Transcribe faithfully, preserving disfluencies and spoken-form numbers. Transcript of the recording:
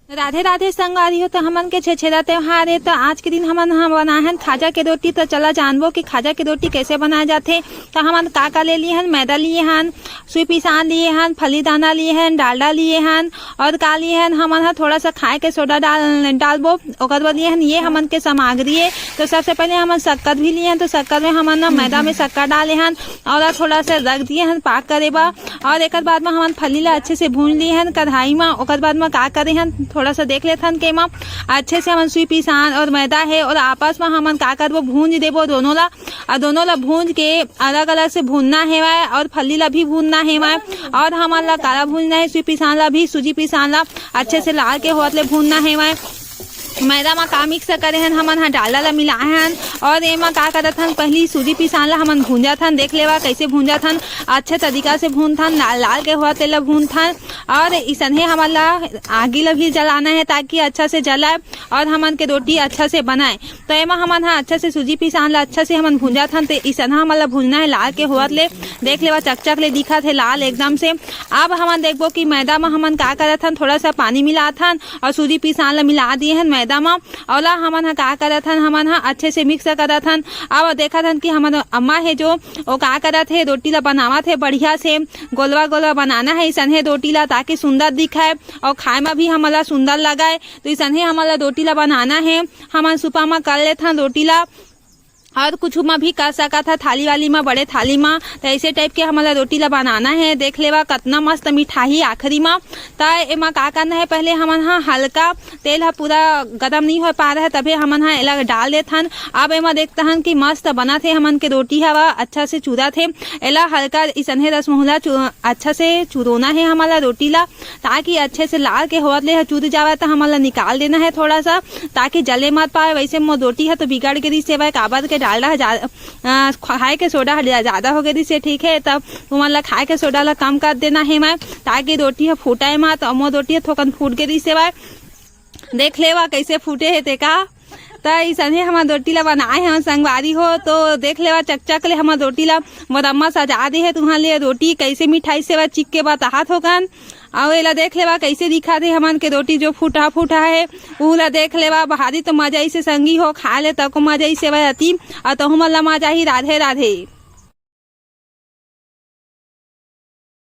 राधे राधे संगवारी हो, तो हमन के छेरछेरा त्योहार हे, तो आज के दिन हमन ह बनाए हन खाजा के रोटी। तो चला जानबो कि खाजा के रोटी कैसे बनाए जाथे। तो हमन का का ले लिए हन, मैदा लिए हन, सुई पिसान लिए हन, फली दाना लिए हन, डालडा लिए हन और का लिए हन, हमन ह थोड़ा सा खाए के सोडा डाल, डालबो, ओकर बर लिए हन। ये हमन के सामग्री हे। तो सबसे पहले हमन शक्कर भी लिए हन, तो शक्कर में हमन न मैदा में शक्कर डाले हन और थोड़ा सा रख दिए हन पाक करे बर। और एकर बाद में हमन फली ला अच्छे से भून लिए हन कढ़ाई में। ओकर बाद में का करे हन, थोड़ा सा देख लेथन के एमा अच्छे से हमन सुई पिसान और मैदा हे और आपस में हमन का करबो, भूंज देबो दोनों ला। और दोनों ला भूंज के अलग अलग से भूनना हेवय और फली ला भी भूनना हेवय। और हमन ला काला भूनना हे, सुई पिसान ला भी, सूजी पिसान ला अच्छे से लाल के होत ले भूनना हेवय। मैदा मा का मिक्स करे हन, हमन ह डालडा ला मिलाए हन और एमा का करत हन, पहली सूजी पिसान ला हमन भूंजत हन। देख लेवा कैसे भूंजत हन, अच्छे तरीका से भूनथन, लाल लाल के होत तेला भूनथन। और इसनहे हमन ला आगी ला भी जलाना है ताकि अच्छा से जलाए और हमन के रोटी अच्छा से बनाए। तो एमा हमन ह अच्छा से सूजी पिसान ला अच्छा से हमन भूंजत हन, ते इसनहा हमन ला भूंजना है लाल के होत ले। देख लेवा चकचक ले दिखत है लाल एकदम से। अब हमन देखबो कि मैदा मा हमन का करत हन, थोड़ा सा पानी मिलात हन और सूजी पिसान ला मिला दिए हन मैदा मा। ओला हमन ह का करत हन, हमन ह अच्छे से मिक्स करत हन। अब देखत हन कि हमन अम्मा हे जो, वो का करत हे, रोटी ला बनावत हे बढ़िया से, गोलवा गोलवा बनाना है इसनहे रोटी ला ताकि सुंदर दिखे और खाए मा भी हमन ला सुंदर लगे। तो इसनहे हमन ला रोटी ला बनाना है, हमन सुपा मा कर लेथन रोटी ला। और कुछ मा भी कर सकत ह, थाली वाली मा, बड़े थाली मा। तो ऐसे टाइप के हमन ला रोटी ला बनाना है। देख लेवा कतना मस्त मिठाही आखिरी मा। त एमा का करना है, पहले हमन ह हल्का तेल ह पूरा गरम नहीं हो पा रहा है, तभे हमन ह एला डाल देथन। अब एमा देखत हन कि मस्त बनत हे, हमन के रोटी हवा अच्छा से चुरत हे। एला हल्का इसनहे रसमहुला चु-, अच्छा से चुरोना है हमन ला रोटी ला, ताकि अच्छे से लाल के होत ले ह चुर जावे, त हमन ला निकाल देना है थोड़ा सा, ताकि जले मत पाए। वैसे मोर रोटी ह तो बिगड़ गे रिहिस हेवय, काबर के डालडा ह जा-, अ, खाए के सोडा ह जा-, जादा हो गे रिहिस हे, ठीक है, तब तुमन ला खाए के सोडा ला कम कर देना है मैं, ताकि रोटी ह फूटाए मत। अउ मोर रोटी ह थोकन फूट गे रिहिस हेवय, देख लेवा कैसे फूटे हे ते का। त इसने हमर रोटी ला बनाए हन संगवारी हो, तो देख लेवा चकचक ले हमर रोटी ला मोर अम्मा सजा दे हे। तुहर ले रोटी कैसे मिठाइस हेवय चिख के बताहत होकन। अउ एला देख लेवा कैसे दिखत हे हमन के रोटी जो फूटा फूटा हे, उहू ला देख लेवा। भारी तो मजा आइस हे संगी हो, खाए ले तको मजा आइस हेवय अति। अउ तहू मन ला मजा आही। राधे राधे।